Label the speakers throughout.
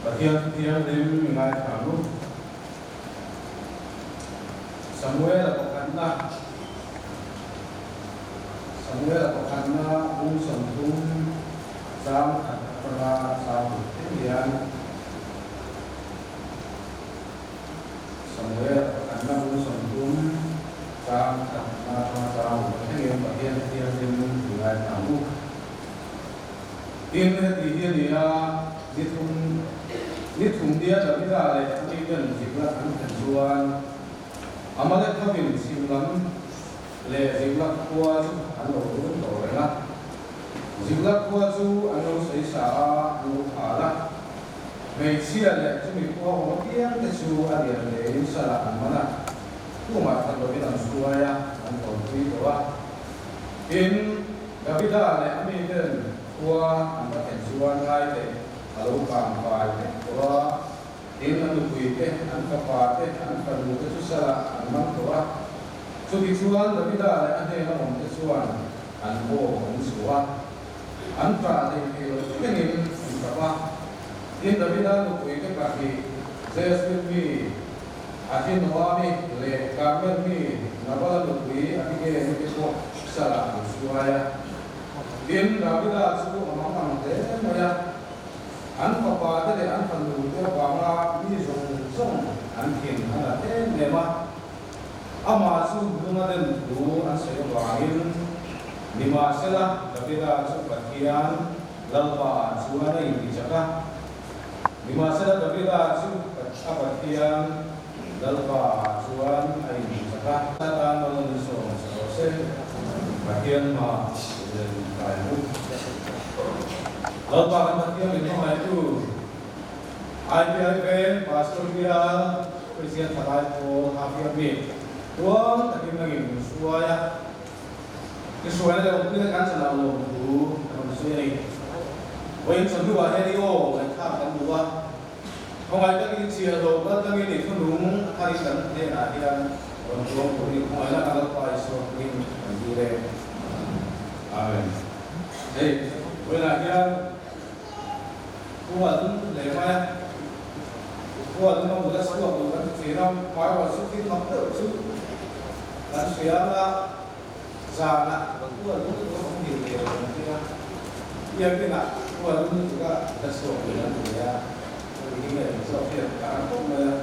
Speaker 1: Pathian thu thianghlim mi ngaithla ang u. Samuela pakhatna Samuela pakhatna bung 30 chang khat atanga chang ruk thleng hian Samuela pakhatna bung 30 chang khatna atanga chang ruk thlengin Pathian thu thianghlim mi ngaithla ang u. Tin, heti hi a ni a, ni thum ni thum nia Davida leh a miten Ziklag an thlen chuan Amalek hovin chhim lam leh Ziklag khua chu an lo run tawh reng a. Ziklag khua chu an lo sawi sa a, an lo hal a. Hmeichhia leh chumi khua awm apiang te chu a lian hlein salah an man a, tumah that lovin an hruai a, an tawlpui tawh a. Tin, Davida leh a miten khua an va thlen chuan ngai teh a lo kang fai vek tawh a, tin a nupui te, an fapa te, an fanu te chu salah an man tawh a. Chuti chuan Davida leh a hnena awm te chuan an aw an chhuah a, an tah hlei thei lo thlengin an tap a. Tin Davida nupui te pahnih Jezreel mi Ahinoami leh Karmel mi Nabala nupui Abigail-i te pawh salah an hruai a. Tin, Davida chu a mang ang hle mai a, an fapa te leh an fanu te avanga mi zawng zawng an thin a nat em em a. Amah chu lunga den thu an sawi avangin nimahsela Davida chu Pathian Lalpa-ah chuan a intichak a. Nimahsela Davida chu a Pathian Lalpa ah chuan a inhmuhsak a. Atan mal an sawm sa rawh se, Pathian hma len kai ang u. Lalpa kan Pathian min hmangaihtu IPI Veng Pastor Bial Kristian Thalai Pawl Hafia mi tual takin nangin min hruai a, I hruaina leh awmpuina kan chan ang lawm thu kan rawn sawi a ni. Vawiin chawhnuah hian i aw ngaihthlak kan duh a, khawngaih takin i chhiah loh kal tlangin i thunung a tharin kan hnenah hian rawn tuam turin i khawngaihna kan Lalpa Isua hmingin kan dil e. Amen. Hei, vawiinah hian khua dum hle mai a, khua dum a mut a chhuak duh kan ti thin a, hmairuah chu thil mak deuh chu kan hria a, Zanah khua lung lutuk a awm ngei ngei lo an ti a, biakinah khua lung lutuk a la chhuak ve an ti a, hemi hi nge eng zawk hian ka ram khawp mai a,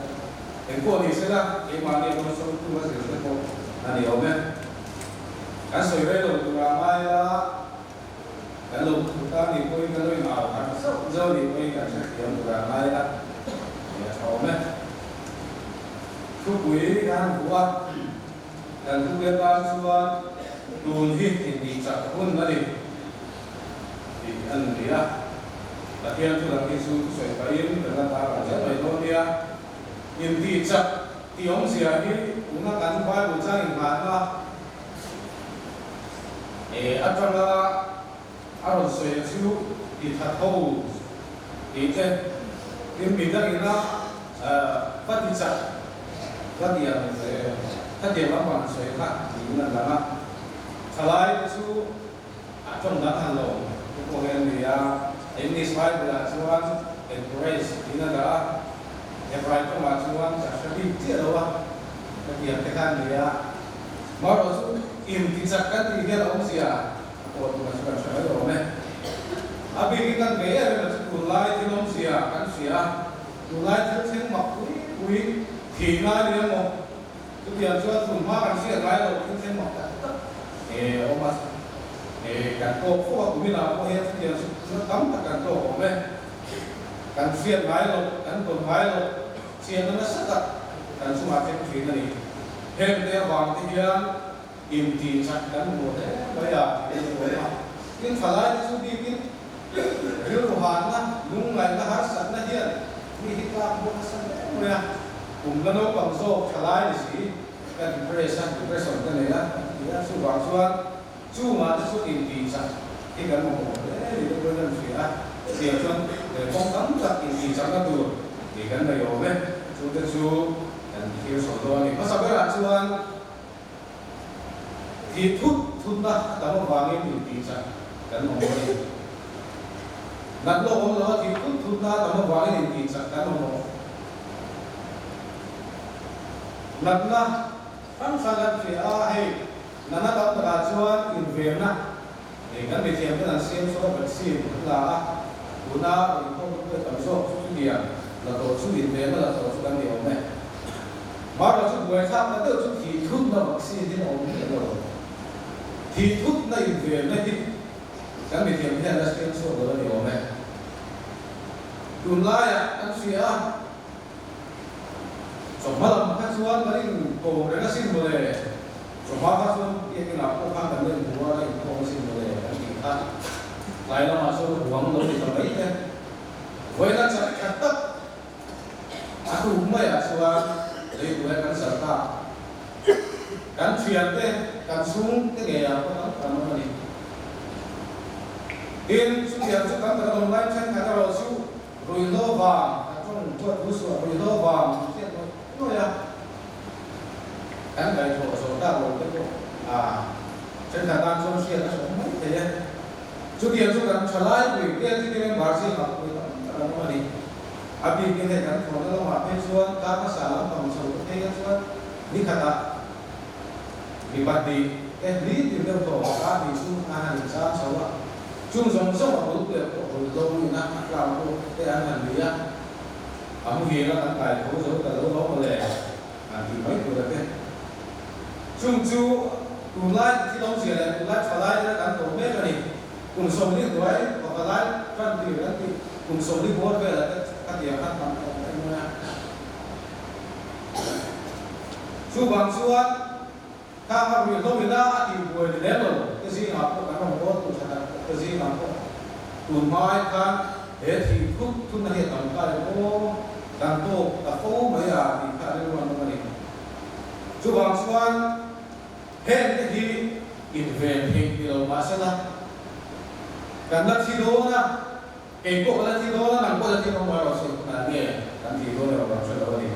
Speaker 1: eng pawh ni sela keimahni a rawn sawmtu a zir te pawh a ni awm e. Kan sawi rei lo tur ah ngai a, kan lo thut a nih pawhin kan lo in au harh zauh zauh nih pawhin kan hrethiam tur ah ngai a, nia tha awm e. Thupui ka han hmu a. Kan thupe tan chuan tun hi intih chak hun a ni tih a ni a. Pathian thu dang hi chu thusawi pahin kan la tar ang zel mai dawn nia. Intih chak tih awmzia hi tuna kan Bible chang inngahna atanga a rawn sawi chu ti that ho tih te, tin mi dangina va ti chak va ti ang khatiang lampang an sawi kha tiin an lang a. Thalai te chu a tawng dang han lo te pawh hi an ni a, English Bible ah chuan encourage tiin a dah a, Hebrai tawngah chuan ka hre bik chiah lo a, khatiang te kha an ni a. Marawh chu inti chak kan tih hian a awmzia a pawh tuna chu kan hre mai awm e. A bikin kan ve em em a chu tunlai thil awmzia kan hria a, tunlai thil thleng mak pui pui thih ngai ni emaw chutiang chuan tun hma kan hriat ngai loh thil thleng mak tak tak e a awm a, e kan tawk fo a kuminah pawh hian chutiang chu na tam tak kan tawk awm e. Kan hriat ngai loh, kan tawn ngai loh chianna nasa tak kan chungah thleng thin a ni. Hengte avang te hian Intih chak kan hmu hle mai a tih a ni awm a. Tin, thalaite chu bikin rilru hanna, lungngaihna, harsatna hian mi hi tlak buak nasa hle mai a. Kum la naupang zawk thalai ni si ka depress a, depression ka nei a kan ti a. Chuvang chuan chungah te chu intih chak hi kan mamawh hle ni te pawhin an hria a. Chutiang chuan kawng tam tak intih chakna tur tih kan nei awm e. Chute chu kan thlir chho dawn a ni. Hmasa berah chuan. Thih thut thutna a tam avangin intih chak kan awm a ni. Nat lawk awm lo a thih thut thut na a tam avangin intih chak kan mamawh. Natna hrang hrang kan hria a, hei natna tam takah chuan invenna eng kan mithiam ten an siam chhuak a vaccine an la a, tuna rawn inkhawm tu te tam zawk chu chutiang la tawh chu invenna la tawh chu kan ni awm e. Mahrawh chu buaithlakna deuh chu thih thutna vaccine hi a awm miah lo. Thih thutna invenna hi kan mithiam hian a siam chhuak lo a ni awm e. Tunlaiah kan hria a. Chawhma lam kha chuan kan inkawm reng asin mawle, chawhma kha chuan biakinah pawh khan kan la inhmu a, la inkhawm asin mawle kan tih kha tlai lamah chuan ruang lo ni ta mai te. Vawiina chak tha tak a tuk maiah chuan leibuai kan zar ta. Kan thiante, kan chhungte ngeiah pawh tam kan awm a ni. Tin, chutiang chu kan taka awm lai thenkhat erawh chu Ruihhlo vang, ka tawng huat thu suah ruihhlo vang min hriat ngawih ngawih a, kan ngaihthawh zawh tak lo te pawh a thenkhat tan chuan hriat a hrehawm mai thei e. Chutiang chu kan thalai pui PLTT member zingah pui tam tak an awm a ni. A bikin hei kan thawhna lamah phei chuan kar hmasa lampang chho te phei kha chuan nikhatah mi pahnih te hlir tir deuh tawh a tih chu a han inchang chho a. Chung zawng zawng a bul pek pawh bul lo ina a tlau pawh te an han ni a, a muhil a kan kai tho zo ta lo lo mawle han tih mai tur a te. Chung chu tunlai thil awmzia leh tunlai tha lai te kan tawh mek a ni. Kum 40 hnuai pakhat lai tan tir kan tih kum 40 bawr velah te khatiang khan tam tawh mai mai a. Chuvang chuan Khang a ruihhlo ina a tih buai ni lem lo te zingah pawh kan rawn bawl tur tha tak tak te zingah pawh tun hmai khan he thih thut thutna hi a tam kai maw kan tawk ta fo mai a tih kha a rilru an awm a ni. Chuvang chuan heng te hi inven theih ni lo mahsela kan la thi dawn a, kei pawh ka la thi dawn a, nang pawh la thi dawn mai rawh se, tunah nge kan thih dawn erawh kan hre lo a ni.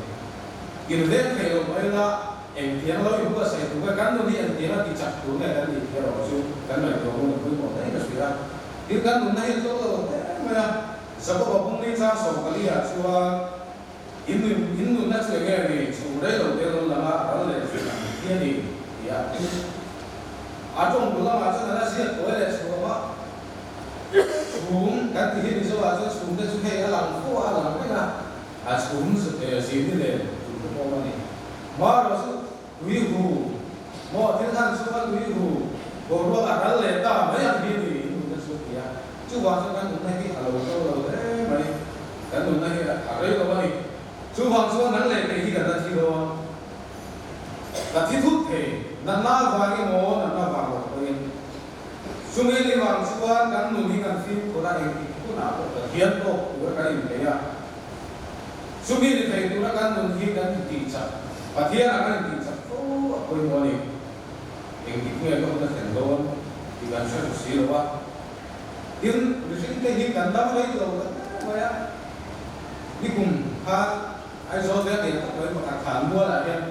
Speaker 1: Inven theih lo mai la. Engtiang lo inbuatsaih tur nge kan nun hi engtiang a ti chak tur nge kan nih tih erawh chu kan ngaihtuah ngun a pawimawh hle ka hria. Tin, kan nunna hi a tlawm lo hle mai a, Jakoba bungli chang 14 ah chuan in nun in nunna chu enge ni chhung rei lo te lo lang a ral leh thin ang hi a ni ti a. A tawng bul lamah chuan a la ziak tawi leh chhuam a, chhum kan ti hi Mizo ah chuan chhum te chu hei a lang fo a, a lang reng a, A chhum zin ni nen tum te pawh a ni. Marawh chu tui hu maw thil han chu a tui hu boruak a ral leh ta mai ang hi ni in nunna chu a ti a. Chuvang chuan kan nunna hi a lo to lo hle mai. Kan nunna hi a rei lo a ni. Chuvang chuan nang leh kei hi kan la thi dawn. Ka thi thut thei. Natna avang emaw natna vang lo pawhin. Chumi ni vang chuan kan nun hi kan fimkhur a, engtik hunah pawh Pathian tawk tura kan inpeih a. Chumi ni thei tura kan nun hi kan intih chak, Pathianah kan intih chak fo a pawimawh a ni. Engtik nge ka hun a thlen dawn tih kan hre ru si lo a. Tin, mihringte hi kan dam rei lo ta hle mai a. Nikum khan Aizawl veng lian tak mai pakhat khan mualah hian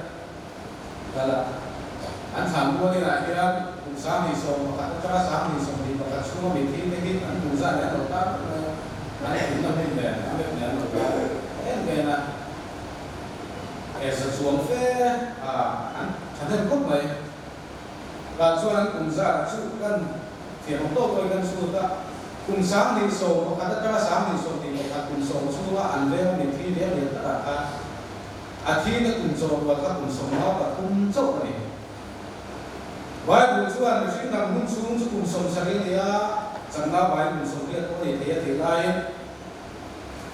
Speaker 1: kal a, an thlan mualinah hian kum 2011 atanga 2021 chhunga mitthi te hi an hmuh zat leh an lo tar vek mai a, an thihna hmun nen a map nen an lo tar vek em em a, he za chuang fe a an thahnem khawp mai. Tah chuan an kum zat chu kan thiam ang tawk tawkin kan chhut a, kum 2011 atanga 2021 kum 10 chhunga an venga mitthi lian lian takah khan A thihna kum chawhrual kha kum 53 chauh a ni. Bible chuan mihring dang hun chhung chu kum 70 a ni a, chakna vaiin kum 80 pawh a nei thei a tih laiin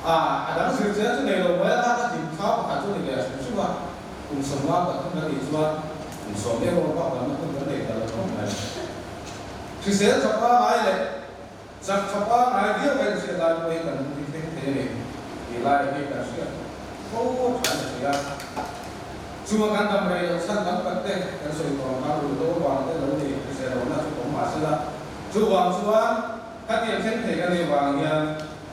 Speaker 1: a a dang zir chian chu nei lo mai a, a hlim thla pakhat chu a ni ve a hrim hrim a, kum 53 kan nih chuan kum 10 erawh bak damna hun kan nei ta lo khawp mai. Hrisel tha pangai leh Chak tha pangai viau a inhriat lai pawh hi kan hi thleng thei a ni tih lai hi kan hriat fo than a hria. Chunga kan dam rei loh chhan tam tak te kan sawi tawh ang khan ruihhlo vang te lo ni hrisel lohna chu awm mah sela, chuvang chuan khatiang thleng thei kan nih vang hian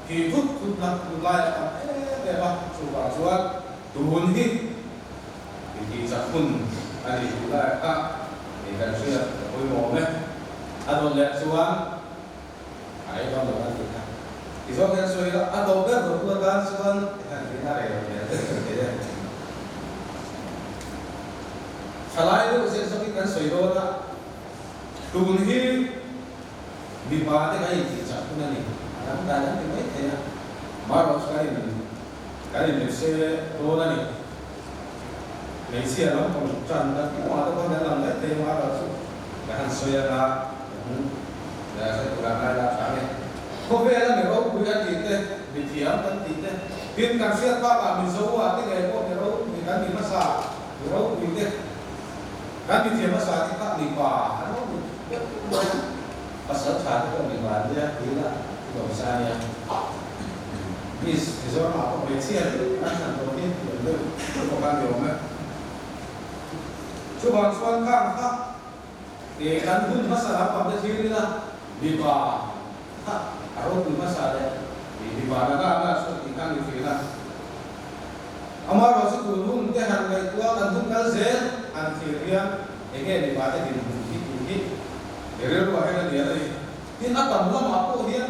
Speaker 1: thih thut thutna tun lai a tam em em a, chuvang chuan tun hi intih chak hun a ni tih lai kha kan hriat a pawimawh awm e. A dawt leh chuan a ei dawn lo kan tih kha. Ti zawk hian sawi ila, a tawp ber tawp atan chuan han tihna rei lo hmel deuh thei thei e. Thalai deuh zet zawkin kan sawi dawn a, tun hi mipa te kan intih chak hun a ni. A dang dai kan ti mai thei a, marawh chu kan in kan inlipse dawn a ni. Hmeichhia lam pang tan kan tih awmah te pawh kan lang mai thei a, marawh chu ka han sawi anga ka hre tur a ngai la tha nge. Khawvela mi ropui a tih te, mi thiam kan tih te, tin kan hriat bakah Mizo ah te ngei pawh mi ropui kan ni hmasa, mi ropui te kan mi thiam hmasa te kha mipa an lo ni deuh deuh mai a, pasal tha te pawh mipa an nia ti ila i lo sa nia. Miss Mizoram ah pawh hmeichhia hi an thlan tawh hi thiam deuh te pawh khan ni awm e. Chuvang chuan khang kha Ke kan hun hmasa lampang te thlir ila mipa kha a ropui hmasa leh mipa na na na chu tih kha ni thin a. Amaherawh chu tun hun te han ngaihtuah kan hun kal zel han thlir hian enge mipa te dinhmun hi tih hi i rilruah hian a lian a ni. Tin a tam lamah pawh hian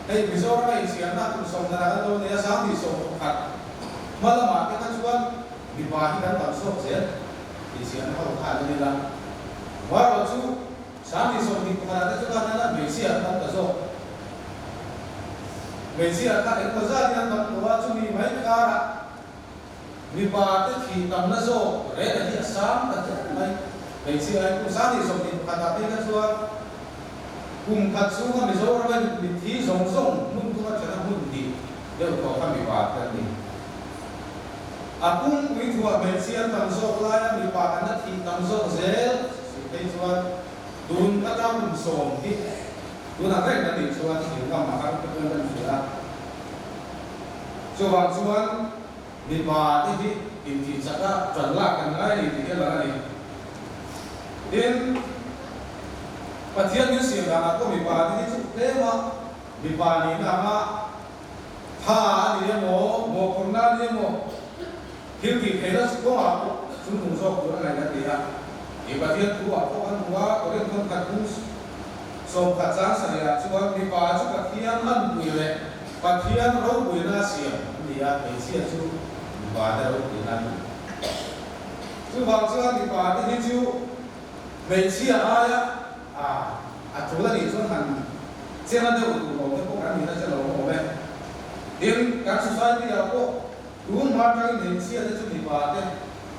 Speaker 1: hei Mizoram a insiamna kum sawmna kan lo nei a, 2011 hma lamah te kha chuan mipa hi kan tam zawk zel. Insiamna ho kha an ila. Marawh chu 2021 ah te chu khan hian hmeichhia an tam ta zawk. Hmeichhia kha engmaw zat in an tam tawh a, chumi mai karah mipa te thih tamna zawk rel a hi a sang ta hle mai. Hmeichhia hi kum 2021 ah phei kha chuan kum khat chhunga Mizoram a mitthi zawng zawng hmun thuma thana hmun hnih deuh tawh kha mipa te an ni. A pumpui thuah hmeichhia an tam zawk laia mipa kan la thih tam zawk zel si phei chuan tun atang kum sawm hi tunah reng kan nih chuan thil ngam a har te pawhin kan hria a. Chuvang chuan mipa te hi intih chak a tan lak kan ngai a ni tih hi a lang a ni. Tin, Pathian min siam danah pawh mipa te hi chu tlem a mipa nihna anga Tha a ni emaw, mawhphurhna a ni emaw, thil tih theihna kawngah pawh chung hmu zawk tur a ngaih a ti a. I Pathian thu ah pawh kan hmu a, Korin thawm khat hmung 11 chang sarih ah chuan mipa chu Pathian lanpui leh Pathian ropuina a siam a ni a, hmeichhia chu mipa te ropuina a ni. Chuvang chuan mipa te hi chu hmeichhia aia a a tul a nih chuan han Chena deuh duh lo te pawh kan nihna che lo awm e. Tin, kan society ah pawh tun hma atangin hmeichhia te chu mipa te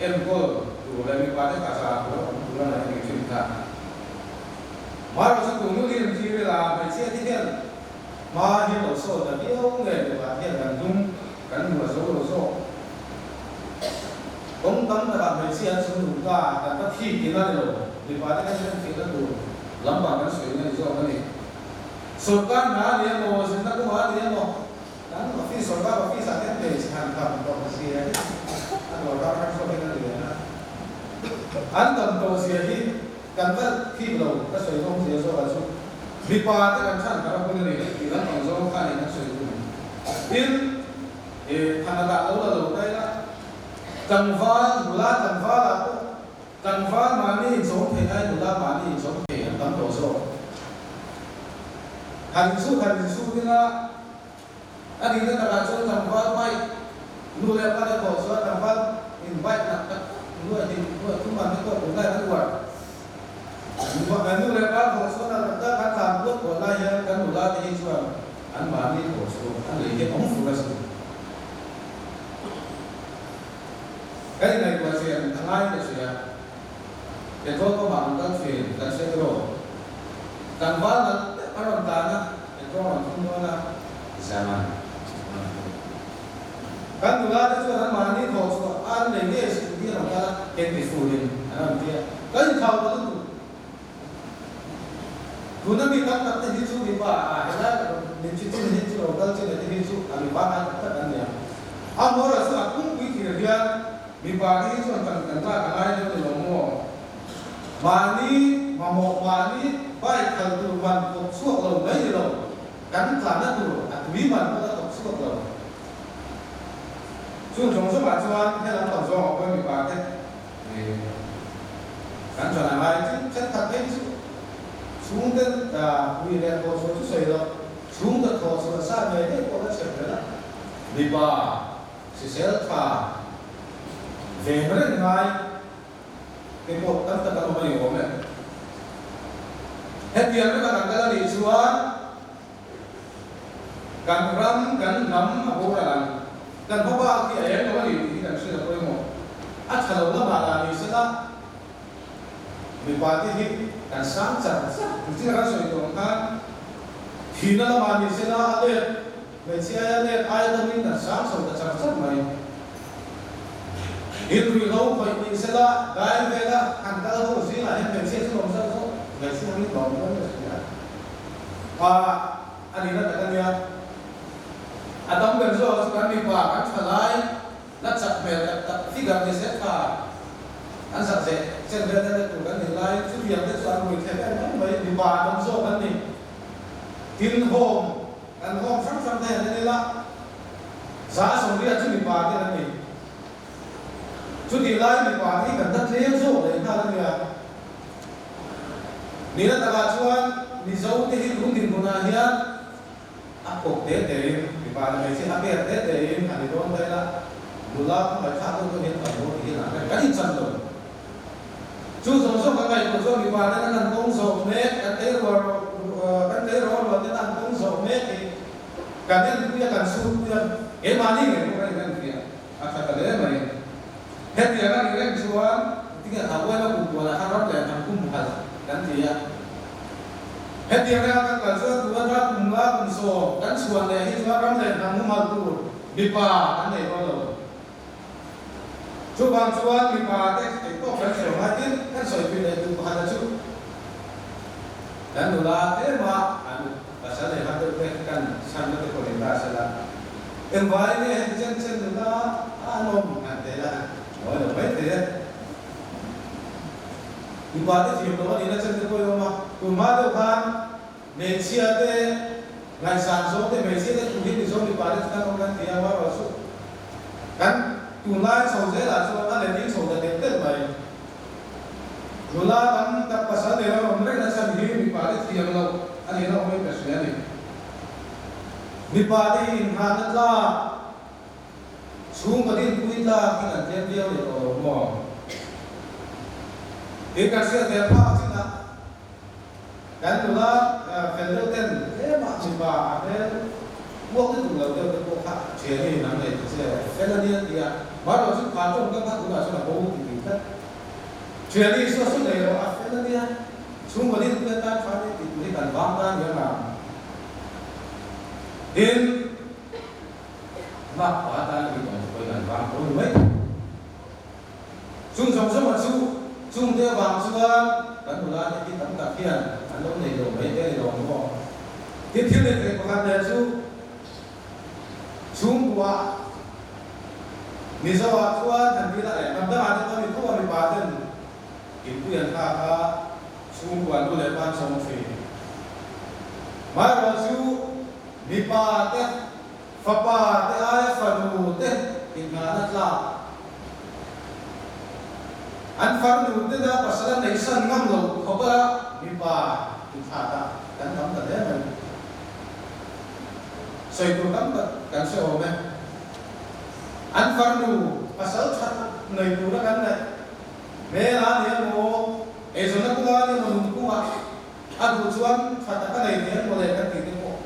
Speaker 1: enkawl tur leh mipa te tha tur a awm tur a ngaih a ni thin kha. Marawh chu tun hun hi an thlir ila hmeichhia te hian hma hi lo sawn ta viau nge mipa te hian kan hnung kan hmu a zo lo zawk. Kawng tam takah hmeichhia an chhung duh ta, kan va thik tihna ni lo, mipa te kan en thihna tur lampang kan sawi na ni zawk a ni. Sorkar hna a ni emaw, zirna kawngah a ni emaw, kan office, sorkar office ah hian hmeichhe han tam tawh zia hi a dawrkar har zawk in a ni leh a. An tam tawh zia hi kan va thik lo, ka sawi zawng zia zawkah chu mipa te kan chhan kar a hun a ni tih lampang zawng kha a ni kan sawi thung. Tin, E, than a dah lo la lo ta ila, tlangval, nula tlangval ah pawh tlangval mahni inchawm thei ai nula mahni inchawm thei an tam tawh zawk. Han inchhut han inchhut ila, a nihna takah chuan tlangval bike nu leh pa te thawh chuan tlangval in bike nak tak tak nuaih hnih nuaih thum man te pawh tunlai an uar. Nu leh pa thawh chuan a tak tak an tlan puat puat lai hian kan nula te hi chuan An mahni thawh chhuak a lei hian awm fur a sin. Kan ingaihtuah chian a ngai ta hria. Petrol pump ah kan kal thin, kan hre tiraw. Tlangval nalh deuh a rawn tlan a, petrol rawn thun dawn a, Zaman a rawn thun. Kan nula te chuan an mahni thawh chhuah a an lei ngei sin tih a rawn kal a, heti furin an rawn ti a, kan inthlau ta lutuk. Tuna mi tam tak te hi chu mipa ah helai ka rawn min chi chin hi chu lo kal chin a te hi chu a mipa ngai tak tak an ni a. A mawra chu a pungpui thir hian mipa te hi chuan kan kan lak a ngai deuh ni lo maw? Mahni mamawh mahni bike khalh tur man thawk chhuak lo mai ni lo, kan tlanna tur a tui man pawh a thawk chhuak lo. Chung zawng zawngah chuan helam pang zawngah pawh mipa te Kan chuan a ngai chu thenkhat phei chu chhungte ui leh thaw chhuah chu sawi lo. Chhungkaw thawh chhuah sa ngei ngei pawh la chep reng a, mipa hrisel tha veng reng ngai te pawh tam tak an awm a ni awm e. Hetiang veka kan kal a nih chuan kan ram, kan hnam a boral ang. Kan hmabak hi a eng lo a ni tih hi kan hriat a pawimawh. A tha lo lamah lah ni sela, Mipa te hi kan sang char char nichin a kan sawi tawh ang khan thihna lamah ni sela a let hmeichhia aia let aia tamin kan sang chho ta char char mai. Inruihhlo khawih ni sela dai vela han kal ho zingah hian hmeichhia chu lawm zauh zauh hmeichhia angin lawm dawn nge hria pa a nihna tak a nia. A tam ber zawk chu kan mipa kan tha lai La chak hmel tak tak figure ni se tha an zak zeh chen vel te tur kan nih laiin chutiang te chu an rui thei em em mai, mipa an awm zawk an ni. Tin home kan home hrang hrang te han en ila 80% chu mipa te an ni. Chutih laiin mipa te hi kan la tlem zawk leh nghal a nia. Nihna takah chuan Mizo te hi tun dinhmunah hian A kawp te te in, mipa leh hmeichhia a per te te in a ni dawn daih a, nula khawngaihthlak deuh deuh hian kan haw ti hian an reng kan inchan lo. Chu zawng zawng kan ngaihtuah chuan mipa ten an kawng zawh mek, kan tleirawl kan tleirawl rual ten an kawng zawh mek hi kan enpui a, kan chhunpui a, keimahni ngei pawh kan inenfiah a tha ta hle mai. Hetiang a nih reng chuan tinge Hawaii-a kum kualah khan ram leh hnam humhalh kan ti a. Hetiang renga kan kal chuan tuna ram kum nga kum 10 kan chhuan leh hi chuan ram leh hnam humhalh tur mipa kan nei dawn lo. Chuvang chuan mipa te theih tawk kan sawi ngai tin kan sawi pui leh duh pakhat a chu kan nula tlema an pasal leh hna deuh te kan chhanna te pawh ni ta sela engvai nge heti chen chen nula a an awm han teh la mawi lo mai thei e. Mipa te thiam lo a nihna chen te pawh i awm a, tun hma deuh khan hmeichhia te ngaihsan zawng te hmeichhia te thu hi Mizo mipa te chu kan awm kan ti a, amaherawhchu kan tunlai chho zelah chuan a letling chho ta telh telh mai. Nula tam tak pasal nei lo awm reng na chhan hi mipa te thiam loh a nihna awmin ka hria a ni. Mipa te hi inhahna tlak. Chhungkaw dinpui tlak hi kan tlem viau leh tawh lo maw? Tin kan hriat ve phak chinah kan nula fel deuh ten tlemah mipa a hmel uak lutuk lo deuh te pawh kha thiani nang nei ta che fel a nia tia marawh chu kha tawngkam kha tunah chuan a bo ti ti tlat. Thiani saw saw nei rawh a fel a nia chhungkaw dinpui atan tha nia tih tur hi kan vang ta nia ang. Tin. Mak pa tan i awm pawhin an vang tho ni mai thei. Chung zawng zawng a chu, chung te avang chuan kan nula te hi tam tak hian an lo nei lo mai te a ni lo ang maw? Tin thil nei thei pakhat leh chu chhungkua Mizo ah chuan han ti la eh, hnam dangah te pawh ni tho a mipa ten inpui an thlak a, chhungkua nu leh pa an sawm thin. Maherawh chu Mipa te, fapa te aia fanu te inngahna tlak. An farnu te na pasal a neihsan ngam lo khawp a mipa inthlah dah kan tam ta hle mai. Sawi tur tam tak kan hre awm e. An farnu pasal that nei tura kan neih hmel a ni emaw, eizawnna kawngah a ni emaw, nung kawngah A duh chuan tha taka nei thei an mawle kan tih te pawh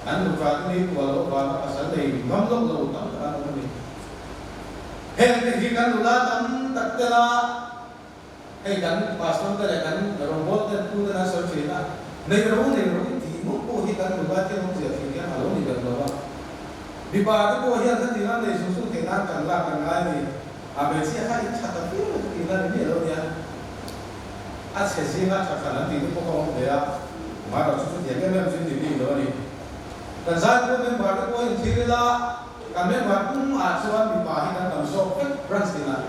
Speaker 1: an nupa te ni tual loh vanga pasal nei ngam loh lo tam tak an awm a ni. Heng te hi kan nula tam tak tela hei kan pastor te leh kan rawngbawl ten pu ten an sawi thin a, nei ro nei ro in tih ngawt pawh hi kan nula thian awmzia thin hian a lo ni ber lo a. Mipa te pawh hian hetiang an nei zung zung theih nan kan lak kan ngai a ni. A hmeichhia kha in tha ta viau a tih na ni miah lo nia. A chhe zinga tha hran an tih te pawh ka awm ve a, maherawh chu chutiang em em chu in ti bik lo a ni. Kan Zaipur member te pawh in thil ila, kan member pum ah chuan mipa hi kan tam zawk vek branch tinah.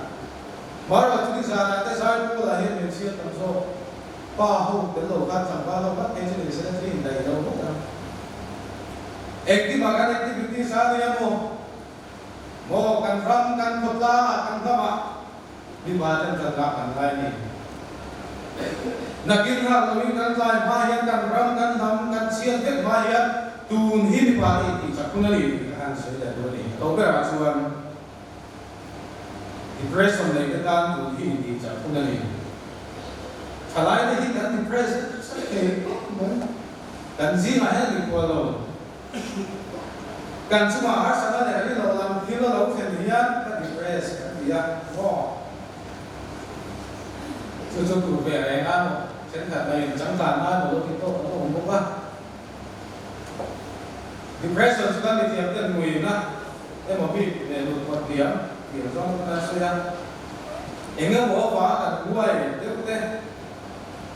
Speaker 1: Maherawh chu nizanah te Zaipur ah hian hmeichhia tam zawk pa ho tel lo khan tlangval ho ngat phei chu ni se chu in daih lo ngawt ang. Engkim ah kan activities a nia maw? Maw kan ram, kan khawtlangah, kan ramah mipa ten kan lak an ngai ni. Nakin hak loin kan tlai hma hian kan ram, kan hnam, kan chhiat vek hma hian. tun hi mipa te intih chak hun a ni tih ka han sawi leh duh a ni. A to berah chuan depression nei te tan tun hi intih chak hun a ni. Thalai te hi kan depress nasa thei khawp mai. Kan zingah hian mikhual lo. Kan chungah harsatna leh rillo lam thil a lo thlen hian ka depress kan ti a maw? Chu chu tur ve reng a maw? Thenkhat laiin changkan nan maw lo ti tawk an awm bawk a. Depression chu kan mithiam ten muina emaw bik leh lut pawt diam tih ang zawng chuan an sawi a. Eng emaw avanga kan buai deuh te,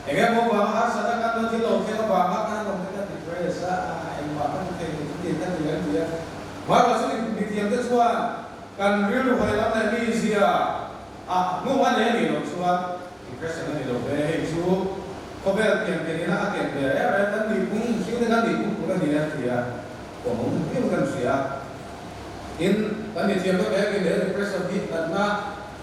Speaker 1: eng emaw avanga harsatna kan lo thil lo thleng avanga kan awm te kan depress a, engmah kan ti thei lo chu ti kan ti an ti a. Mahrawh chu mithiam te chuan kan rilru hawi lam leh mizia ah hnu a nei a nih loh chuan depression a ni lo ve. Hei chu khawvel pian pian ina a ken ve reng reng kan tih phung hring te kan tih phung phung a ni a ti a, pawmawm viau kan hria. Tin, kan mithiam te vekin he depression hi natna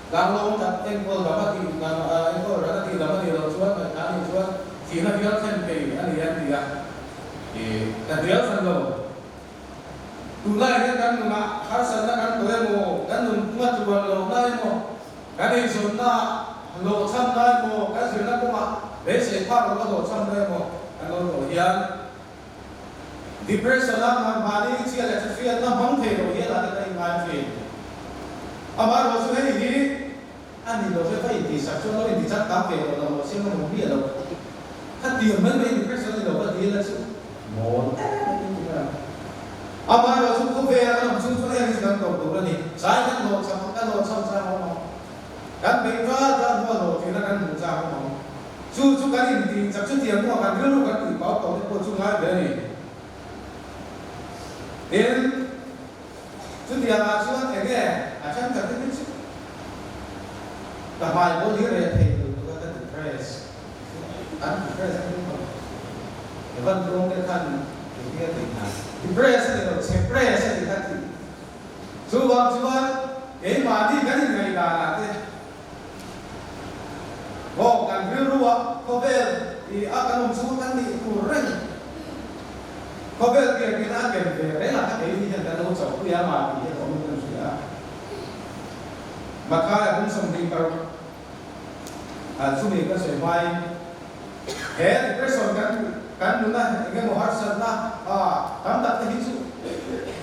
Speaker 1: tlanglo tak enkawl dam a tih enkawl ran a tih dam a nih loh chuan ngaihthah a nih chuan thihna hial thlen thei a ni an ti a, ih ka hnial hran lo. Tunlai hian kan nunah harsatna kan tawh emaw, kan nun hma tluan lohna emaw, kan eizawnna hlawhchhamna emaw, kan zirna kawngah beisei phak lohna hlawhchhamna emaw kan lo tawh hian depression a mahni chhia leh hriatna hmang thei lo hian ah te kan inngai thin. Amaherawhchu chu hei hi a ni lo ve, ka intihsak chuan lo intichak tam ve tawh lo, mahse ka hmu miah lo. Khatiang mai mai depression a ni lo ka ti ila chu mawl em em in ti mai ang. Amaherawh chu khawvel a awm chung chuan heng hi chu kan tawp tur a ni. Zai kan hlawh cham kan hlawh cham chang awm ang. Kan beih ral ral hnu a hlawh tihna kan hmuh chang awm ang. Chu chu kan intih chak chutiang hnuah kan rilru kan tih pau tawh te pawh chu ngai ve a ni. Tin, chutiang ah chuan enge a thenkhat te hi chu ka hmai pawl hi reh thei tur tura ka depress. An depress a ni lo. Evan Tluang te khan engtin a tih hna? Depress a ni lo, chhe press a ni kha tih. Chuvang chuan keimahni kan inngaihdanah te maw kan rilru ah khawvel i a kan awm chhung a kan nih tur reng khawvel pian pian a ken ve reng a kha keini hian kan lo chauhpui a mah tih hian awm in kan hria a. Mathai a bung 26. Chumi ka sawi hmain he depression kan kan nuna eng emaw harsatna tam tak te hi chu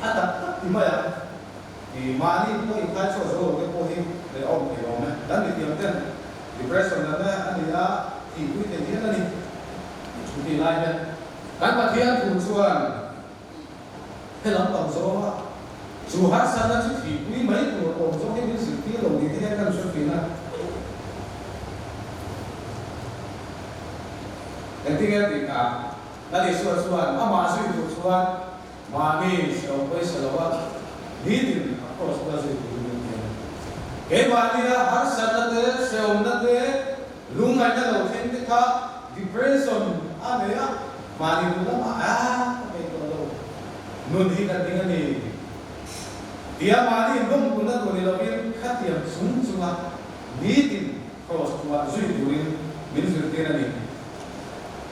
Speaker 1: a tak tak ti mai ang. I mahni pawh inkhai chhuah zo lo te pawh hi leh a awm thei awm e. Kan mithiam ten depression natna a ni a, thihpui thei hial a ni. Chutih lai hian kan Pathian thu chuan He lam pang zawnga chu harsatna chu thihpui mai tur awm zawk hi min zirtir lo ni te hian kan hre thin a. Engtinge a tih kha? Lal Isua chuan amah zui tur chuan mahni serh pawisa lo a nitin a cross bula zui turin min ti a ni. Keimahnia harsatna te, hrehawmna te, Lungngaihna lo thleng te kha depression a nei a, mahni duh lamah a ka peih tawh lo, nun hi ka ding a ni tia mahni inbawmkunna tur ni lovin khatiang chung chunga nitin cross chungah zui turin min zirtir a ni.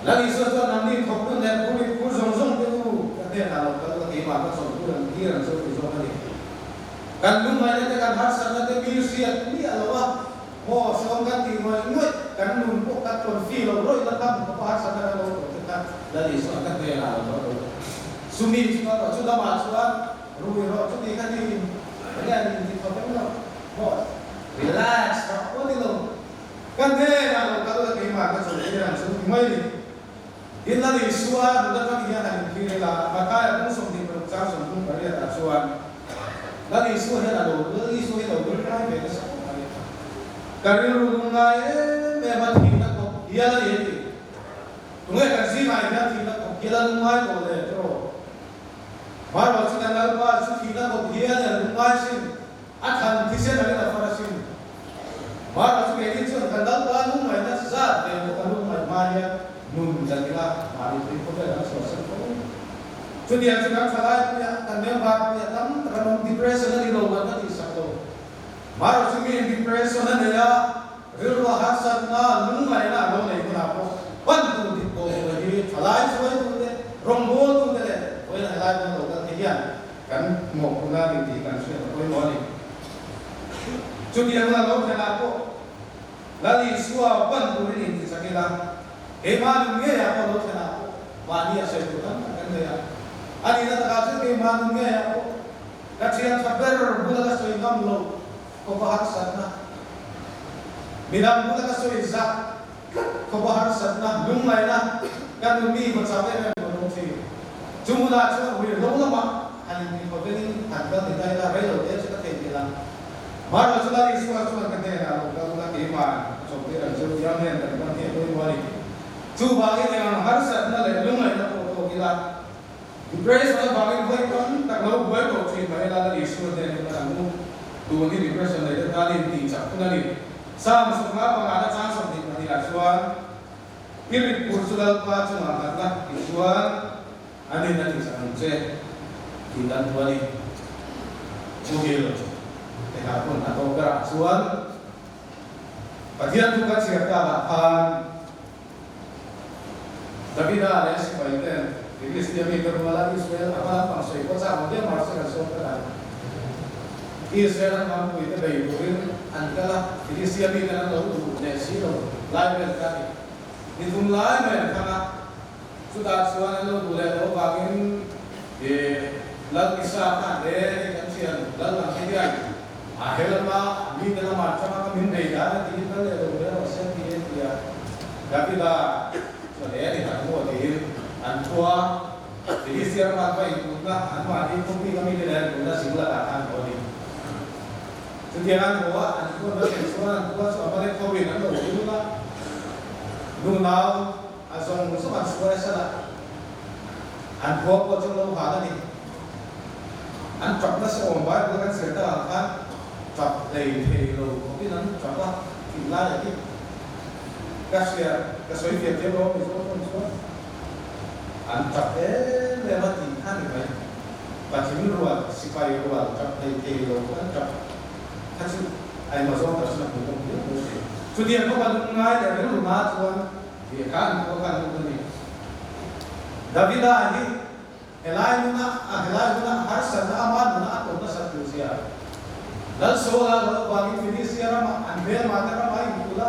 Speaker 1: Lal Isua chuan nangni thawktu leh phur phur zawng zawng te u ka hnenah lo kal la keimah ka chawlh tur an tir ang chu ti zawk a ni. Kan lungngaihna te kan harsatna te mi hriat miah lo a, Maw sawm kan tih ngawih ngawih, kan nun pawh kan tawn fi lo rawih la tam khawp a harsatna kan lo tawh te kha Lal Isua ka hnenah lo rawh u. Chumi chu ka rawh, chu lamah chuan rui rawh chuti kha tiin enge an inti khawp em lo maw relax rawh pawh ni lo ka hnenah lo kal la keimah ka chawlh tir ang chu ti mai ni. Tin Lal Isua nun atang hian han inthlir ila, Mathaia kung 26 chang 38 ah chuan Lal Isua hian a lo Lal Isua hi a lo rilrai ve nasa khawp mai. Ka rilru lungngai em em a thihna khawp hial a ni a ti. Tunge kan zingah hian thihna khawp hial a lungngai tawh le tiraw? Hmarawh chu kan Lalpa chu thihna khawp hial a lungngai sin. A thlan thisen angin a far asin. Hmarawh chu keini chuan kan Lalpa lungngaihna zat ve pawh kan lungngaih hma hian nun kan ring a, mahni tui khawvel kan chhuahsan fo. Chutiang chu kan thalai puia, kan member puia tam tak an awm, depression a ni lo an ka tihsak lo. Hmarawh chu miin depression a nei a, rilru a harsatna, lungngaihna a lo nei hunah pawh pan tur dik tawh tur hi thalai hruaitute, rawngbawltute leh vawiin hian kan mawhphurhna a ni tih kan hriat a pawimawh a ni. Chutiang la lo thlenah pawh Lal Isua pan turin intichak ila, keimah nun ngeiah pawh lo thlenah pawh mahni a sawi tur tam tak kan nei a. A nihna takah chuan keimah nun ngeiah pawh ka thian tha ber bula ka sawi ngam lo khawpa harsatna, midang bula ka sawi zak tlat khawpa harsatna, lungngaihna ka nun mi va chak em em lo awm thin. Chu hmunah chuan ruihhlo lamah han intihawvelin han kal ni ta ila, rei lo te chu ka thei thei ang. Mara chu Lal Isua chuan ka hnenah lo kal ula keimah ka chawmtir ang cheu tiang hian kan pan hi a pawimawh a ni. Chuvangin eng ang harsatna leh lungngaihna pawh tawk ila, depression avangin vawi tam tak lo buai tawh thin mah ila Lal Isua hnen hi pan ang u. Tun hi depression nei te tan in tih chak hun a ni. Psalm 55 na chang 22 ah chuan, I rit phur chu Lalpa chungah nghat la tih chuan, A nin a tihsak ang che tih kan hmu a ni. Muhil tehah hun a tawp berah chuan Pathian thu kan chhiar takah khan Davida leh sipai ten Filistia mite ruala Israel a hma lampang sawi pawh chak lo viau mahse kan sawm ta dan. Israel an hmangpuite bei turin an kal a, Filistia miten an lo duh leh si lo lai vel kha a ni. Ni thum lai mai an thang a. Chutah chuan an lo duh leh loh avangin Lal Isa khan he hei kan thian Lal ang hi hian a he lama mite lama atanga ka min bei dan a tiin kal leh lo ve rawh se ti a ti a. Davida chuan he ni han maw tiin an khua Filistia rama an va inputna anmahni khawpui ka mite leh an inputna Ziklag ah khan haw a ni. Chutiang an haw a, an khuan va thlen chuan an khua chu Amalek hoin an lo dul a, nunau A zawng zawng an sual a sal a, an khua pawh chu lo hal a ni. An tap nasa awm Bible kan chhiar takah khan tap hlei thei lo khawpin an tap a tih lai a hi ka hria, ka sawi fiah thiam lo a Mizo tawng chuan an tap em em a tih kha ni mai. Patling rual, sipai rual tap hlei thei lo an tap kha chu a engmaw zawng tak chuan a hmuh awm viau mai thei. Chutiang khawpa lungngai leh rilru na chuan Tih kha an pawh khan lut a ni. Davida hi helai hmuna a helai hmuna harsatna ama nuna a tawp nasat tur zia Lal Saula lo avangin Filistia ramah an hmelmate ramah a inkulh a,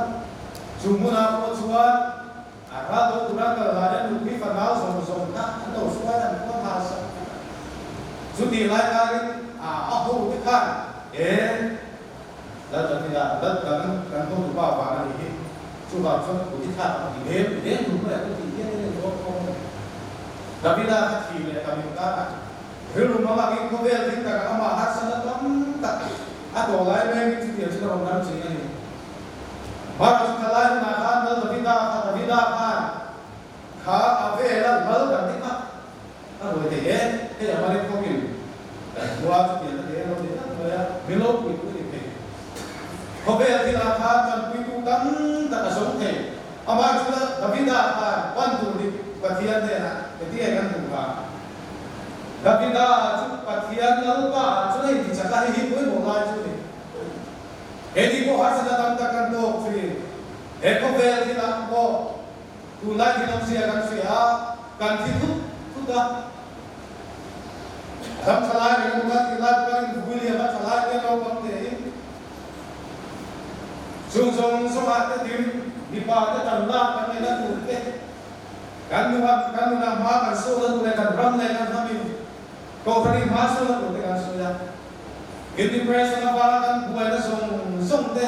Speaker 1: chu hmunah pawh chuan a ral lo tura kal hlaia nupui fanau zawng zawng kha an lo hruai an khuan hal sak vek a. Chutih lai karin a a hote khan he Lal Davida, Lal kan kan hotu pa vang a nih hi, chuvang chuan kut i thlak ang ti lem lem lu mai a ka tih hian in engzawng khawm a ni. Davida kha thi leh tam inkarah rilru hmangak in khawvel thil takah amah harsatna tam tak a tawh lai mengin chutiang chu ka rawn ram ching a ni. Mara chu thalai hunah khan Lal Davida kha Davida khan kha a vela lal kan ti kha A ruai thei e, hei a malik khawpin kan khua chutiang a ti em lo ni tak mai a, min lo puitu ni thei. Khawvel thilah khan kan puitu tam tak a zawng thei. Amah chu Davida khan pan tur dik Pathian hnenah hetiang kan hmuh kha. Davida chu Pathian Lalpa ah chuan a intichak a, hei hi pawimawh lai chu a ni. He ni pawh harsatna tam tak kan tawk thin. He khawvel thilah pawh Tunlai thil awmzia kan hria a, kan thi thut thut a. Ram thalai reng bawk a, tih lai pawh kan invui liam a, thalai te naupang te in chung zawng zawngah te tin mipa te tan lak kan ngaihna tur te, kan nunga kan nunah hma kan sawhna tur leh kan ram leh kan hnamin kohhran in hma sawhna tur te kan sawi a. In depression avanga kan buaina zawng zawng te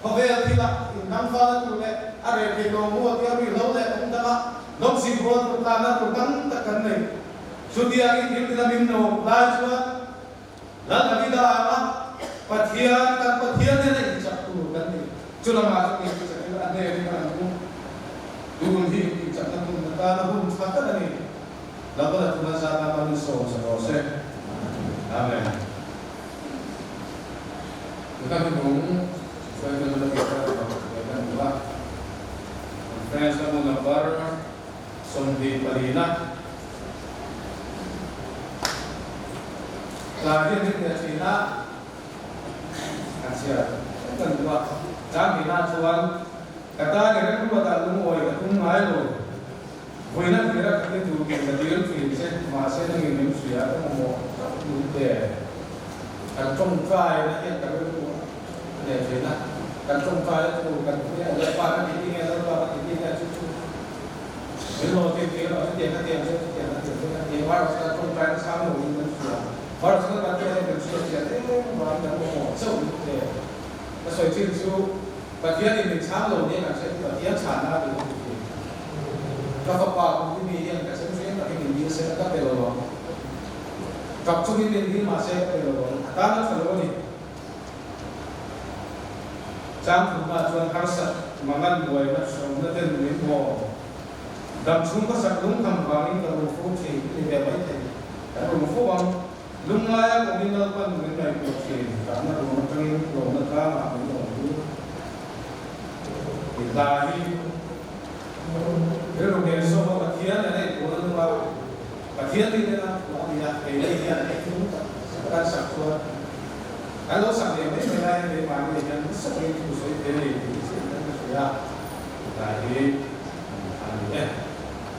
Speaker 1: Khawvel thila inhmang fal tur leh a reh thei lo maw tia ruihhlo leh awm danga nawmsip rual tur tlanna tur tam tak kan nei. Chutiangin thil ti lamin nawm lai chuan Lal Davida anga Pathian kan Pathian nen a inchak tur kan ni. Chu lamah chuan inchak ila a hnekin a an um. Tun hi inchakna hun atana hun tha tak a ni. Lalpan a tuna zat a hmangin sawm sa rawh se. Amen. Ka hnung hruaitu nula tih kha ka ve kan duh a. Conference a hmun number 24 na tlai hian min teh thin a, kan chhiar kan duh a. Chang hnihna chuan ka tan i remruatah lungawi ka tum ngai lo. Vawiina hmira ka ti tur tih ka dil thin che, mahse nangin min hria ka hmu. tawngtai na hian ka rilru a nei thin a, kan tawngtai na chu kan hria Lalpa ka ti nge, Lalpa ka ti nge chu chu min lo ti tir a, chutiang ka tiang che, chutiang ka tiang che ka ti a, Virus kan tawngtai na chhang lo in kan hria, Virus kan kan tiang hian kan hriat chian em vangin kan mamawh chauh in te ka sawi chin chu Pathian in min chhang lo nia kan hriat hi Pathian chhanna a ti lo ti thin. Ka fapa kum hi mi hian ka chem hreng takin min dil se ka pe lo ang. Kap chungin min dil mah se ka pe lo ang. A tan a tha lo a ni. Chang thumna chuan harsat mangan buaina hrawmna ten min bawm. Dam chhung ka sak lungkham vangin ka rum fo thin i ni ve mai thei. Kan rum fo ang. Lungngaia awmin Lalpan min ngaihtuah thin, tahna ruang atangin tlawmna tlangah min awm tir. I hla hi rilru ngen sawma Pathian leh a inbual a nung a, Pathian rin ena thuah a ni a, kei lei hian engkim tak kan sak chuan kan lo sak leh mai mai lai hian keimahni hian nasa takin thu sawi thei a ni tih hi chiah hian ka hria. I hla hi a ni e.